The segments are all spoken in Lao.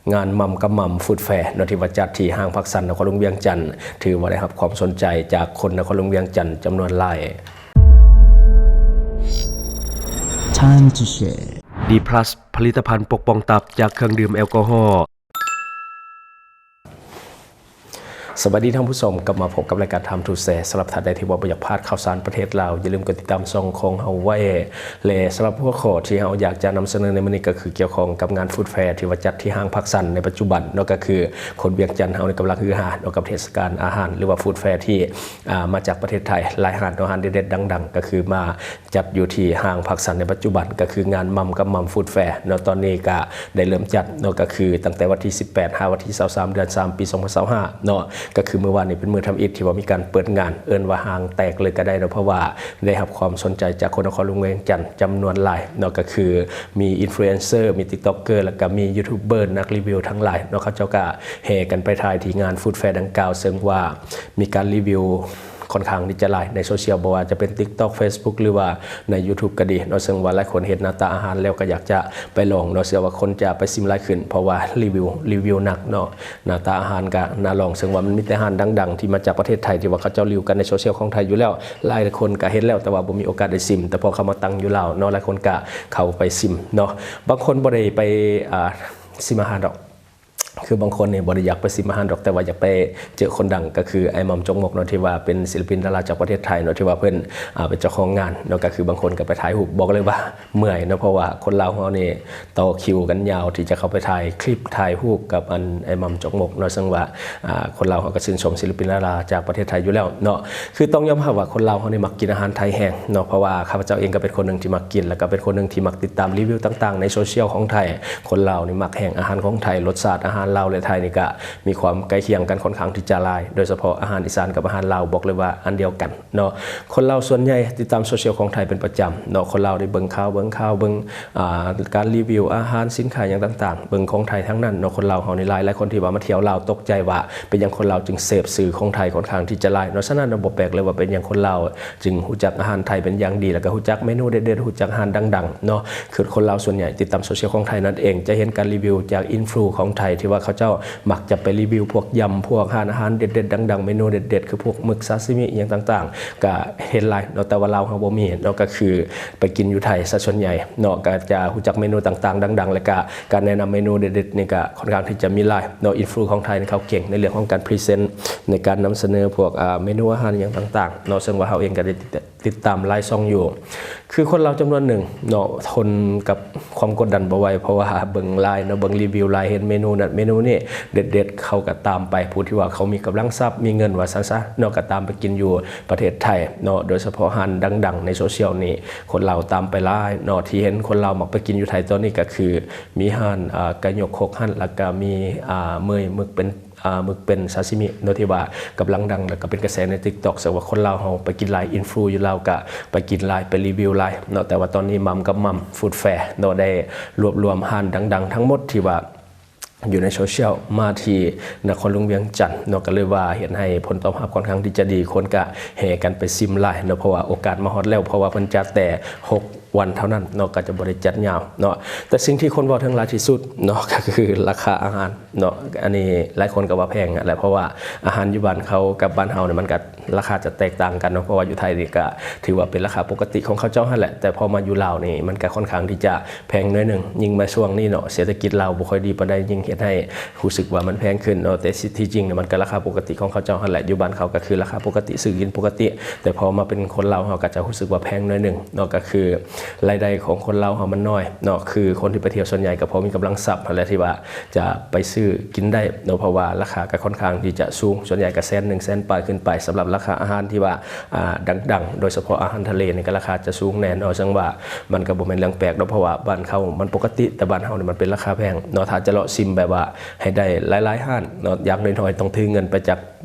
ງານໝ່ຳກັບໝ່ຳ Food Fair ເນາະ ທີ່ວ່າຈັດທີ່ຫ້າງພາກສັນ ນະຄອນຫຼວງວຽງຈັນ ຖືວ່າໄດ້ຮັບຄວາມສົນໃຈຈາກຄົນນະຄອນຫຼວງວຽງຈັນຈຳນວນຫຼາຍ. Time to share. ດີພລັສ ຜະລິດຕະພັນປົກປ້ອງຕັບຈາກເຄື່ອງດື່ມແອລກໍຮໍ. ສະບາຍດີທ່ານຜູ້ຊົມ, ກັບມາພົບກັບລາຍການ Time to Share. ສຳລັບທ່ານໃດທີ່ວ່າບໍ່ຢາກພາດຂ່າວສານປະເທດລາວ, ຢ່າລືມກົດຕິດຕາມຊ່ອງຂອງເຮົາໄວ້. ແລະ ສຳລັບຫົວຂໍ້ທີ່ເຮົາຢາກຈະນຳສະເໜີໃນມື້ນີ້ ກໍຄືກ່ຽວຂ້ອງກັບງານ Food Fair ທີ່ວ່າຈັດທີ່ຫ້າງພາກສັນໃນປັດຈຸບັນເນາະ, ກໍຄືຄົນວຽງຈັນເຮົານີ້ກຳລັງຮືຮາເນາະ ກັບເທດສະການອາຫານ ຫຼືວ່າ Food Fair ທີ່ ອ່າ ມາຈາກປະເທດໄທ. ຫຼາຍຮ້ານເນາະ, ຮ້ານເດັດໆ ດັງໆ ກໍຄືມາ ຈັດຢູ່ທີ່ຫ້າງພາກສັນໃນປັດຈຸບັນ ກໍຄືງານໝ່ຳກັບໝ່ຳ Food Fair ເນາະ. ຕອນນີ້ກະໄດ້ເລີ່ມຈັດເນາະ, ກໍຄືຕັ້ງແຕ່ວັນທີສິບແປດ ຫາວັນທີຊາວສາມ ເດືອນສາມ ປີສອງພັນຊາວຫ້າເນາະ, ກໍຄືມື້ວານນີ້ເປັນມື້ທຳອິດທີ່ວ່າມີການເປີດງານ, ເອີ້ນວ່າຫ້າງແຕກເລີຍກໍໄດ້ເນາະ, ເພາະວ່າໄດ້ຮັບຄວາມສົນໃຈຈາກຄົນນະຄອນຫຼວງວຽງຈັນຈຳນວນຫຼາຍເນາະ, ກໍຄືມີອິນຟລູເອນເຊີ ມີຕິກຕັອກເກີ ແລ້ວກໍມີຢູທູບເບີ ນັກຣີວິວທັງຫຼາຍເນາະ, ເຂົາເຈົ້າກໍແຫ່ກັນໄປຖ່າຍທີ່ງານ Food Fair ດັ່ງກ່າວ, ເຊິ່ງວ່າມີການຣີວິວ ຂ້ອນຂ້າງທີ່ຈະຫຼາຍໃນໂຊຊຽວ, ບໍ່ວ່າຈະເປັນ TikTok Facebook ຫຼືວ່າໃນ YouTube ກໍດີເນາະ, ເຊິ່ງວ່າຫຼາຍຄົນເຫັນໜ້າຕາອາຫານແລ້ວກໍຢາກຈະໄປລອງເນາະ, ເຊື່ອວ່າຄົນຈະໄປຊິມຫຼາຍຂຶ້ນ ເພາະວ່າຣີວິວ ຣີວິວໜັກເນາະ, ໜ້າຕາອາຫານກໍໜ້າລອງ, ເຊິ່ງວ່າມັນມີແຕ່ຮ້ານດັງໆທີ່ມາຈາກປະເທດໄທ ທີ່ວ່າເຂົາເຈົ້າຣີວິວກັນໃນໂຊຊຽວຂອງໄທຢູ່ແລ້ວ, ຫຼາຍຄົນກໍເຫັນແລ້ວ ແຕ່ວ່າບໍ່ມີໂອກາດໄດ້ຊິມ, ແຕ່ພໍເຂົ້າມາຕັ້ງຢູ່ລາວເນາະ ຫຼາຍຄົນກໍເຂົ້າໄປຊິມເນາະ. ບາງຄົນບໍ່ໄດ້ໄປ ອ່າ ຊິມອາຫານດອກ ຄືບາງຄົນນີ້ບໍ່ໄດ້ຢາກໄປຊິມອາຫານດອກ, ແຕ່ວ່າຢາກໄປເຈີຄົນດັງ ກໍຄືອ້າຍໝ່ຳ ຈົກມົກ ເນາະ, ທີ່ວ່າເປັນສິລະປິນດາລາຈາກປະເທດໄທເນາະ, ທີ່ວ່າເພິ່ນ ອ່າ ເປັນເຈົ້າຂອງງານເນາະ, ກໍຄືບາງຄົນກໍໄປຖ່າຍຮູບ. ບອກເລີຍວ່າເມື່ອຍເນາະ, ເພາະວ່າຄົນລາວເຮົານີ້ຕໍ່ຄິວກັນຍາວທີ່ຈະເຂົ້າໄປຖ່າຍຄລິບ ຖ່າຍຮູບກັບອັນ ອ້າຍໝ່ຳ ຈົກມົກ ເນາະ, ເຊິ່ງວ່າ ອ່າ ຄົນລາວເຮົາກໍຊື່ນຊົມສິລະປິນດາລາຈາກປະເທດໄທຢູ່ແລ້ວເນາະ. ຄືຕ້ອງຍອມຮັບວ່າຄົນລາວເຮົານີ້ມັກກິນອາຫານໄທແຮງເນາະ, ເພາະວ່າຂ້າພະເຈົ້າເອງກໍເປັນຄົນໜຶ່ງທີ່ມັກກິນ ແລ້ວກໍເປັນຄົນໜຶ່ງທີ່ມັກຕິດຕາມຣີວິວຕ່າງໆໃນໂຊຊຽວຂອງໄທ. ຄົນລາວນີ້ມັກແຮງອາຫານຂອງໄທ, ລົດຊາດອາຫານລາວ ແລະ ໄທນີ້ກະມີຄວາມໃກ້ຄຽງກັນຂ້ອນຂ້າງທີ່ຈະຫຼາຍ, ໂດຍສະເພາະອາຫານອີສານກັບອາຫານລາວ ບອກເລີຍວ່າອັນດຽວກັນເນາະ. ຄົນລາວສ່ວນໃຫຍ່ຕິດຕາມໂຊຊຽວຂອງໄທເປັນປະຈຳເນາະ, ຄົນລາວໄດ້ເບິ່ງຂ່າວ ເບິ່ງຂ່າວ ເບິ່ງ ອ່າ ການຣີວິວອາຫານ ສິນຄ້າຫຍັງຕ່າງໆ ເບິ່ງຂອງໄທທັງນັ້ນເນາະ. ຄົນລາວເຮົານີ້ຫຼາຍ ຫຼາຍຄົນທີ່ວ່າມາທ່ຽວລາວຕົກໃຈວ່າເປັນຫຍັງຄົນລາວຈຶ່ງເສບສື່ຂອງໄທຂ້ອນຂ້າງທີ່ຈະຫຼາຍເນາະ. ສະນັ້ນເນາະ ບໍ່ແປກເລີຍວ່າເປັນຫຍັງຄົນລາວ ຈຶ່ງຮູ້ຈັກອາຫານໄທເປັນຢ່າງດີ ແລ້ວກໍຮູ້ຈັກເມນູເດັດໆ ຮູ້ຈັກຮ້ານດັງໆເນາະ. ຄືຄົນລາວສ່ວນໃຫຍ່ຕິດຕາມໂຊຊຽວຂອງໄທນັ້ນເອງ ຈະເຫັນການຣີວິວຈາກອິນຟລູຂອງໄທ ທີ່ວ່າເຂົາເຈົ້າມັກຈະໄປຣີວິວພວກຢຳ ພວກຮ້ານອາຫານເດັດໆ ດັງໆ ເມນູເດັດໆ ຄືພວກໝຶກ ຊາຊິມິ ອີ່ຫຍັງຕ່າງໆ ກະເຫັນຫຼາຍເນາະ, ແຕ່ວ່າລາວເຮົາບໍ່ມີເນາະ, ກໍຄືໄປກິນຢູ່ໄທຊະສ່ວນໃຫຍ່ເນາະ, ກໍຈະຮູ້ຈັກເມນູຕ່າງໆ ດັງໆ ແລ້ວກະການແນະນຳເມນູເດັດໆນີ້ກະຂ້ອນຂ້າງທີ່ຈະມີຫຼາຍເນາະ. ອິນຟລູຂອງໄທນີ້ເຂົາເກັ່ງໃນເລື່ອງຂອງການພຣີເຊັນ ໃນການນຳສະເໜີພວກ ອ່າ ເມນູອາຫານຫຍັງຕ່າງໆເນາະ, ເຊິ່ງວ່າເຮົາເອງກໍໄດ້ຕິດ ຕິດຕາມຫຼາຍຊ່ອງຢູ່. ຄືຄົນລາວຈຳນວນໜຶ່ງເນາະ ທົນກັບຄວາມກົດດັນບໍ່ໄຫວ ເພາະວ່າເບິ່ງຫຼາຍເນາະ, ເບິ່ງຣີວິວຫຼາຍ ເຫັນເມນູນັ້ນເມນູນີ້ເດັດໆ ເຂົາກໍຕາມໄປ. ຜູ້ທີ່ວ່າເຂົາມີກຳລັງຊັບ ມີເງິນວ່າຊັ້ນຊະເນາະ ກໍຕາມໄປກິນຢູ່ປະເທດໄທເນາະ, ໂດຍສະເພາະຮ້ານດັງໆໃນໂຊຊຽວນີ້ ຄົນລາວຕາມໄປຫຼາຍເນາະ. ທີ່ເຫັນຄົນລາວມັກໄປກິນຢູ່ໄທຕອນນີ້ກໍຄືມີຮ້ານ ອ່າ ກະຍົກຄົກຫັ້ນ ແລ້ວກໍມີ ອ່າ ເໝີຍ ໝຶກເປັນ ອ່າ ໝຶກເປັນຊາຊິມິເນາະ ທີ່ວ່າກຳລັງດັງ ແລ້ວກໍເປັນກະແສໃນຕິກຕັອກ, ເຊິ່ງວ່າຄົນລາວເຮົາໄປກິນຫຼາຍ, ອິນຟລູຢູ່ລາວກະໄປກິນຫຼາຍ ໄປຣີວິວຫຼາຍເນາະ. ແຕ່ວ່າຕອນນີ້ໝ່ຳກັບໝ່ຳ Food Fair ເນາະ ໄດ້ລວບລວມຮ້ານດັງໆທັງໝົດທີ່ວ່າຢູ່ໃນໂຊຊຽວມາທີ່ນະຄອນຫຼວງວຽງຈັນເນາະ, ກໍເລີຍວ່າເຮັດໃຫ້ຜົນຕອບຮັບຂ້ອນຂ້າງທີ່ຈະດີ, ຄົນກະແຫ່ກັນໄປຊິມຫຼາຍເນາະ, ເພາະວ່າໂອກາດມາຮອດແລ້ວ, ເພາະວ່າເພິ່ນຈັດແຕ່ຫົກ ວັນເທົ່ານັ້ນເນາະ, ກໍຈະບໍ່ໄດ້ຈັດຍາວເນາະ. ແຕ່ສິ່ງທີ່ຄົນເວົ້າເຖິງຫຼາຍທີ່ສຸດເນາະ ກໍຄືລາຄາອາຫານເນາະ. ອັນນີ້ຫຼາຍຄົນກໍວ່າແພງຫັ້ນແຫຼະ, ເພາະວ່າອາຫານຢູ່ບ້ານເຂົາກັບບ້ານເຮົານີ້ ມັນກໍລາຄາຈະແຕກຕ່າງກັນເນາະ, ເພາະວ່າຢູ່ໄທນີ້ກໍຖືວ່າເປັນລາຄາປົກກະຕິຂອງເຂົາເຈົ້າຫັ້ນແຫຼະ, ແຕ່ພໍມາຢູ່ລາວນີ້ ມັນກໍຂ້ອນຂ້າງທີ່ຈະແພງໜ້ອຍໜຶ່ງ, ຍິ່ງມາຊ່ວງນີ້ເນາະ ເສດຖະກິດລາວບໍ່ຄ່ອຍດີປານໃດ, ຍິ່ງເຮັດໃຫ້ ຮູ້ສຶກວ່າມັນແພງຂຶ້ນເນາະ, ແຕ່ທີ່ຈິງມັນກໍລາຄາປົກກະຕິຂອງເຂົາເຈົ້າຫັ້ນແຫຼະ, ຢູ່ບ້ານເຂົາກໍຄືລາຄາປົກກະຕິ ຊື້ກິນປົກກະຕິ, ແຕ່ພໍມາເປັນຄົນລາວເຮົາກໍຈະຮູ້ສຶກວ່າແພງໜ້ອຍໜຶ່ງເນາະ, ກໍຄືລາຍໄດ້ຂອງຄົນລາວເຮົາມັນໜ້ອຍເນາະ, ຄືຄົນທີ່ໄປທ່ຽວສ່ວນໃຫຍ່ກໍພໍມີກຳລັງຊັບຫັ້ນແຫຼະ ທີ່ວ່າຈະໄປຊື້ກິນໄດ້ເນາະ, ເພາະວ່າລາຄາກໍຂ້ອນຂ້າງທີ່ຈະສູງ, ສ່ວນໃຫຍ່ກໍແສນໜຶ່ງ ແສນປາຍຂຶ້ນໄປ. ສຳລັບລາຄາອາຫານທີ່ວ່າ ອ່າ ດັງໆ ໂດຍສະເພາະອາຫານທະເລນີ້ກໍລາຄາຈະສູງແນ່ເນາະ, ເຊິ່ງວ່າມັນກໍບໍ່ແມ່ນເລື່ອງແປກດອກ, ເພາະວ່າບ້ານເຂົາມັນປົກກະຕິ, ແຕ່ບ້ານເຮົານີ້ມັນເປັນລາຄາແພງເນາະ. ຖ້າຈະເລາະຊິມແບບວ່າ ໃຫ້ໄດ້ຫຼາຍໆຮ້ານເນາະ, ຢ່າງໜ້ອຍໆຕ້ອງຖືເງິນໄປຈັກ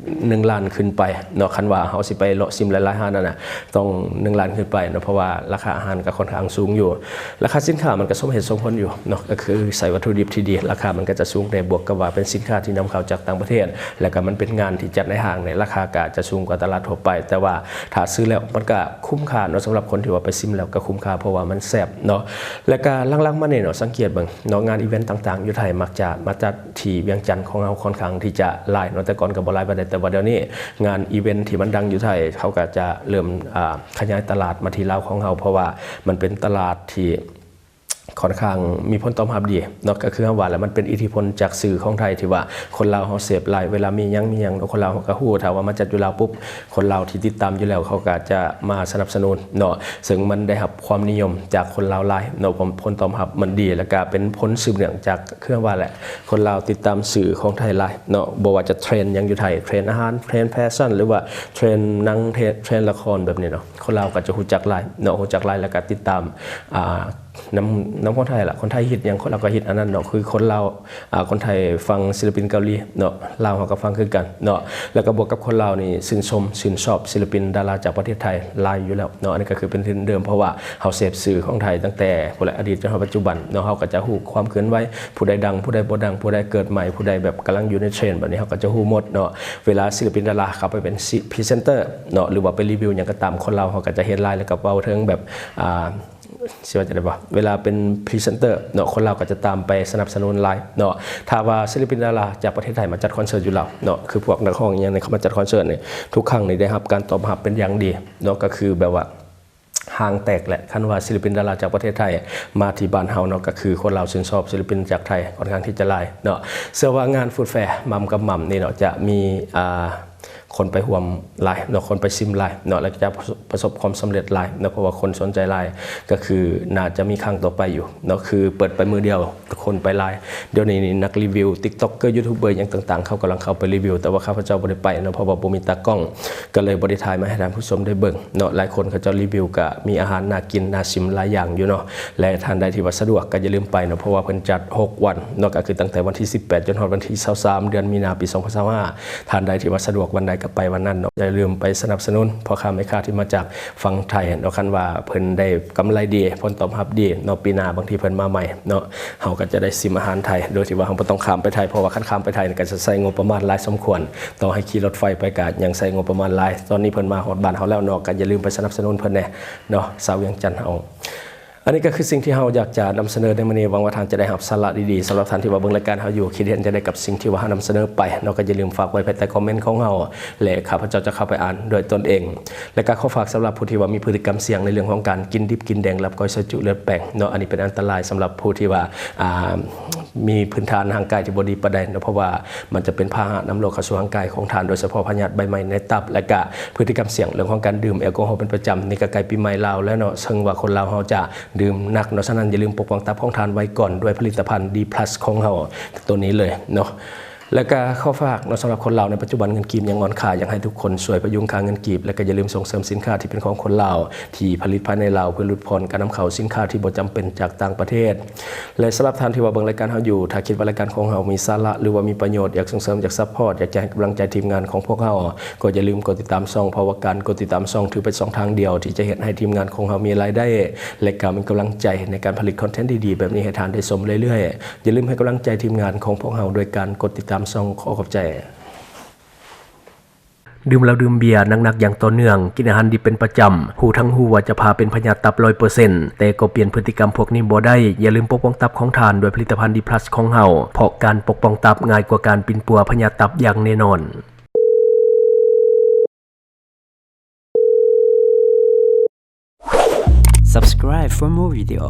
ໜຶ່ງລ້ານຂຶ້ນໄປເນາະ, ຄັນວ່າເຮົາຊິໄປເລາະຊິມຫຼາຍໆຮ້ານນັ້ນນະ ຕ້ອງໜຶ່ງລ້ານຂຶ້ນໄປເນາະ, ເພາະວ່າລາຄາອາຫານກໍຂ້ອນ ຂ້ອນຂ້າງສູງຢູ່. ລາຄາສິນຄ້າມັນກໍສົມເຫດສົມຜົນຢູ່ເນາະ ກໍຄືໃຊ້ວັດຖຸດິບທີ່ດີ ລາຄາມັນກໍຈະສູງແດ່ ບວກກັບວ່າເປັນສິນຄ້າທີ່ນຳເຂົ້າຈາກຕ່າງປະເທດ ແລ້ວກໍມັນເປັນງານທີ່ຈັດໃນຫ້າງນີ້ ລາຄາກໍຈະສູງກວ່າຕະຫຼາດທົ່ວໄປ. ແຕ່ວ່າຖ້າຊື້ແລ້ວມັນກໍຄຸ້ມຄ່າເນາະ ສຳລັບຄົນທີ່ວ່າໄປຊິມແລ້ວກໍຄຸ້ມຄ່າ ເພາະວ່າມັນແຊບເນາະ. ແລ້ວກໍຫຼັງໆມານີ້ເນາະ ສັງເກດເບິ່ງເນາະ ງານອີເວນຕ່າງໆຢູ່ໄທມັກຈະມາຈັດທີ່ວຽງຈັນຂອງເຮົາຄ່ອນຂ້າງທີ່ຈະຫຼາຍເນາະ. ແຕ່ກ່ອນກໍບໍ່ຫຼາຍປານໃດ ແຕ່ວ່າດຽວນີ້ງານອີເວນທີ່ມັນດັງຢູ່ໄທ ເຂົາກໍຈະເລີ່ມ ອ່າ ຂະຫຍາຍຕະຫຼາດມາທີ່ລາວຂອງເຮົາ ເພາະວ່າມັນເປັນຕະຫຼາດທີ່ຄ່ອນຂ້າງມີຜົນຕອບຮັບດີເນາະ. ກໍຄືເຮົາວ່າແຫຼະ ມັນເປັນອິດທິພົນຈາກສື່ຂອງໄທ ທີ່ວ່າຄົນລາວເຮົາເສບຫຼາຍ ເວລາມີຫຍັງມີຫຍັງເນາະ ຄົນລາວເຮົາກໍຮູ້. ຖ້າວ່າມາຈັດຢູ່ລາວປຸບ ຄົນລາວທີ່ຕິດຕາມຢູ່ແລ້ວ ເຂົາກໍຈະມາສະໜັບສະໜູນເນາະ ເຊິ່ງມັນໄດ້ຮັບຄວາມນິຍົມຈາກຄົນລາວຫຼາຍເນາະ ຜົນ ຜົນຕອບຮັບມັນດີ ແລ້ວກໍເປັນຜົນສືບເນື່ອງຈາກ ຄືເຮົາວ່າແຫຼະ ຄົນລາວຕິດຕາມສື່ຂອງໄທຫຼາຍເນາະ. ບໍ່ວ່າຈະເທຣນຫຍັງຢູ່ໄທ ເທຣນອາຫານ ເທຣນແຟຊັນ ຫຼືວ່າເທຣນໜັງ ເທຣນ ເທຣນລະຄອນແບບນີ້ເນາະ ຄົນລາວກໍຈະຮູ້ຈັກຫຼາຍເນາະ ຮູ້ຈັກຫຼາຍ ແລ້ວກໍຕິດຕາມ ອ່າ ນຳ ນຳຄົນໄທລະ ຄົນໄທຮິດຫຍັງ ຄົນລາວກໍຮິດອັນນັ້ນເນາະ. ຄືຄົນລາວ ອ່າ ຄົນໄທຟັງສິນລະປິນເກົາຫຼີເນາະ ລາວເຮົາກໍຟັງຄືກັນເນາະ. ແລ້ວກໍບວກກັບຄົນລາວນີ້ຊື່ນຊົມຊື່ນຊອບສິນລະປິນດາລາຈາກປະເທດໄທຫຼາຍຢູ່ແລ້ວເນາະ. ອັນນີ້ກໍຄືເປັນທຶນເດີມ ເພາະວ່າເຮົາເສບສື່ຂອງໄທຕັ້ງແຕ່ພຸ້ນແຫຼະ ອະດີດຈົນຮອດປັດຈຸບັນເນາະ. ເຮົາກໍຈະຮູ້ຄວາມເຄື່ອນໄຫວ ຜູ້ໃດດັງ ຜູ້ໃດບໍ່ດັງ ຜູ້ໃດເກີດໃໝ່ ຜູ້ໃດແບບກຳລັງຢູ່ໃນເທຣນ ແບບນີ້ເຮົາກໍຈະຮູ້ໝົດເນາະ. ເວລາສິນລະປິນດາລາເຂົ້າໄປເປັນ ພຣີເຊັນເຕີເນາະ ຫຼືວ່າໄປຣີວິວຫຍັງກໍຕາມ ຄົນລາວເຮົາກໍຈະເຫັນຫຼາຍ ແລ້ວກໍເວົ້າເຖິງແບບ ອ່າ ຊິວ່າຈັ່ງໃດວະ ເວລາເປັນພຣີເຊັນເຕີເນາະ ຄົນລາວກໍຈະຕາມໄປສະໜັບສະໜູນຫຼາຍເນາະ. ຖ້າວ່າສິນລະປິນດາລາຈາກປະເທດໄທມາຈັດຄອນເສີດຢູ່ລາວເນາະ ຄືພວກນັກຮ້ອງອີ່ຫຍັງນີ້ ເຂົາມາຈັດຄອນເສີດນີ້ ທຸກຄັ້ງນີ້ໄດ້ຮັບການຕອບຮັບເປັນຢ່າງດີເນາະ. ກໍຄືແບບວ່າຫ້າງແຕກແຫຼະ ຄັນວ່າສິນລະປິນດາລາຈາກປະເທດໄທມາທີ່ບ້ານເຮົາເນາະ ກໍຄືຄົນລາວຊື່ນຊອບສິນລະປິນຈາກໄທຄ່ອນຂ້າງທີ່ຈະຫຼາຍເນາະ. ເຊື່ອວ່າງານຟູດແຟໝ່ຳກັບໝ່ຳນີ້ເນາະ ຈະມີ ອ່າ ຄົນໄປຮ່ວມຫຼາຍເນາະ ຄົນໄປຊິມຫຼາຍເນາະ ແລ້ວກໍຈະປະສົບຄວາມສຳເລັດຫຼາຍເນາະ ເພາະວ່າຄົນສົນໃຈຫຼາຍ ກໍຄືໜ້າຈະມີຄັ້ງຕໍ່ໄປຢູ່ເນາະ. ຄືເປີດໄປມື້ດຽວຄົນໄປຫຼາຍ ດຽວນີ້ນີ້ນັກຣີວິວ ຕິກຕັອກເກີ ຢູທູບເບີ ຫຍັງຕ່າງໆ ເຂົາກຳລັງເຂົ້າໄປຣີວິວ ແຕ່ວ່າຂ້າພະເຈົ້າບໍ່ໄດ້ໄປເນາະ ເພາະວ່າບໍ່ມີຕາກ້ອງ ກໍເລີຍບໍ່ໄດ້ຖ່າຍມາໃຫ້ທ່ານຜູ້ຊົມໄດ້ເບິ່ງເນາະ. ຫຼາຍຄົນເຂົາເຈົ້າຣີວິວກໍມີອາຫານໜ້າກິນໜ້າຊິມຫຼາຍຢ່າງຢູ່ເນາະ ແລະ ທ່ານໃດທີ່ວ່າສະດວກກໍຢ່າລືມໄປເນາະ ເພາະວ່າເພິ່ນຈັດຫົກວັນເນາະ ກໍຄືຕັ້ງແຕ່ວັນທີສິບແປດ ຈົນຮອດວັນທີຊາວສາມ ເດືອນມີນາ ປີສອງພັນຊາວຫ້າ. ທ່ານໃດທີ່ວ່າສະດວກວັນໃດກໍໄປວັນນັ້ນເນາະ ຢ່າລືມໄປສະໜັບສະໜູນພໍ່ຄ້າແມ່ຄ້າທີ່ມາຈາກຝັ່ງໄທເນາະ. ຄັນວ່າເພິ່ນໄດ້ກຳໄລດີ ຜົນຕອບຮັບດີເນາະ ປີໜ້າບາງທີເພິ່ນມາໃໝ່ເນາະ ເຮົາກໍຈະໄດ້ຊິມອາຫານໄທ ໂດຍທີ່ວ່າເຮົາບໍ່ຕ້ອງຂ້າມໄປໄທ ເພາະວ່າຄັນຂ້າມໄປໄທນີ້ກໍຈະໃຊ້ງົບປະມານຫຼາຍສົມຄວນ ຕໍ່ໃຫ້ຂີ່ລົດໄຟໄປກໍຍັງໃຊ້ງົບປະມານຫຼາຍ. ຕອນນີ້ເພິ່ນມາຮອດບ້ານເຮົາແລ້ວເນາະ ກໍຢ່າລືມໄປສະໜັບສະໜູນເພິ່ນແດ່ເນາະ ຊາວວຽງຈັນເຮົາ. ອັນນີ້ກໍຄືສິ່ງທີ່ເຮົາຢາກຈະນຳສະເໜີໃນມື້ນີ້ ຫວັງວ່າທ່ານຈະໄດ້ຮັບສາລະດີໆ. ສຳລັບທ່ານທີ່ວ່າເບິ່ງລາຍການເຮົາຢູ່ ຄິດເຫັນຈັ່ງໃດກັບສິ່ງທີ່ວ່າເຮົານຳສະເໜີໄປເນາະ ກໍຢ່າລືມຝາກໄວ້ພາຍໃຕ້ຄອມເມັນຂອງເຮົາ ແລະ ຂ້າພະເຈົ້າຈະເຂົ້າໄປອ່ານດ້ວຍຕົນເອງ. ແລະ ກໍຂໍຝາກສຳລັບຜູ້ທີ່ວ່າມີພຶດຕິກຳສ່ຽງໃນເລື່ອງຂອງການກິນດິບກິນແດງ ລາບກ້ອຍ ຊອຍຈຸ ເລືອດແປງເນາະ ອັນນີ້ເປັນອັນຕະລາຍສຳລັບຜູ້ທີ່ວ່າ ອ່າ ມີພື້ນຖານຮ່າງກາຍທີ່ບໍ່ດີປານໃດເນາະ ເພາະວ່າມັນຈະເປັນພາຫະນຳໂລກເຂົ້າສູ່ຮ່າງກາຍຂອງທ່ານ ໂດຍສະເພາະພະຍາດໃບໄມ້ໃນຕັບ ແລະ ກະພຶດຕິກຳສ່ຽງເລື່ອງຂອງການດື່ມແອລກໍຮໍເປັນປະຈຳ. ນີ້ກະໃກ້ປີໃໝ່ລາວແລ້ວເນາະ ເຊິ່ງວ່າຄົນລາວເຮົາຈະດື່ມໜັກເນາະ ສະນັ້ນຢ່າລືມປົກປ້ອງຕັບຂອງທ່ານໄວ້ກ່ອນດ້ວຍຜະລິດຕະພັນ ດີພລັສ ຂອງເຮົາໂຕນີ້ເລີຍເນາະ. ແລະ ກະຂໍຝາກເນາະ ສຳລັບຄົນລາວໃນປັດຈຸບັນເງິນກີບຍັງອ່ອນຄ່າ ຢາກໃຫ້ທຸກຄົນຊ່ວຍພະຍຸງຄ່າເງິນກີບ ແລະ ກະຢ່າລືມສົ່ງເສີມສິນຄ້າທີ່ເປັນຂອງຄົນລາວ ທີ່ຜະລິດພາຍໃນລາວ ເພື່ອຫຼຸດຜ່ອນການນຳເຂົ້າສິນຄ້າທີ່ບໍ່ຈຳເປັນຈາກຕ່າງປະເທດ. ແລະ ສຳລັບທ່ານທີ່ວ່າເບິ່ງລາຍການເຮົາຢູ່ ຖ້າຄິດວ່າລາຍການຂອງເຮົາມີສາລະ ຫຼືວ່າມີປະໂຫຍດ ຢາກສົ່ງເສີມ ຢາກຊັບພອດ ຢາກຈະໃຫ້ກຳລັງໃຈທີມງານຂອງພວກເຮົາ ກໍຢ່າລືມກົດຕິດຕາມຊ່ອງ ເພາະວ່າການກົດຕິດຕາມຊ່ອງຖືເປັນຊ່ອງທາງດຽວທີ່ຈະເຮັດໃຫ້ທີມງານຂອງເຮົາມີລາຍໄດ້ ແລະ ກະມີກຳລັງໃຈໃນການຜະລິດຄອນເທັນດີໆແບບນີ້ໃຫ້ທ່ານໄດ້ຊົມເລື້ອຍໆ. ຢ່າລືມໃຫ້ກຳລັງໃຈທີມງານຂອງພວກເຮົາໂດຍການກົດຕິດຕາມຊ່ອງ. ຂໍຂອບໃຈ. ດື່ມເຫຼົ້າດື່ມເບຍໜັກໆຢ່າງຕໍ່ເນື່ອງ, ກິນອາຫານດິບເປັນປະຈຳ, ຮູ້ທັງຮູ້ວ່າຈະພາເປັນພະຍາດຕັບຮ້ອຍເປີເຊັນ ແຕ່ກໍປ່ຽນພຶດຕິກຳພວກນີ້ບໍ່ໄດ້. ຢ່າລືມປົກປ້ອງຕັບຂອງທ່ານດ້ວຍຜະລິດຕະພັນ ດີພລັສ ຂອງເຮົາ, ເພາະການປົກປ້ອງຕັບງ່າຍກວ່າການປິ່ນປົວພະຍາດຕັບຢ່າງແນ່ນອນ. Subscribe for more video.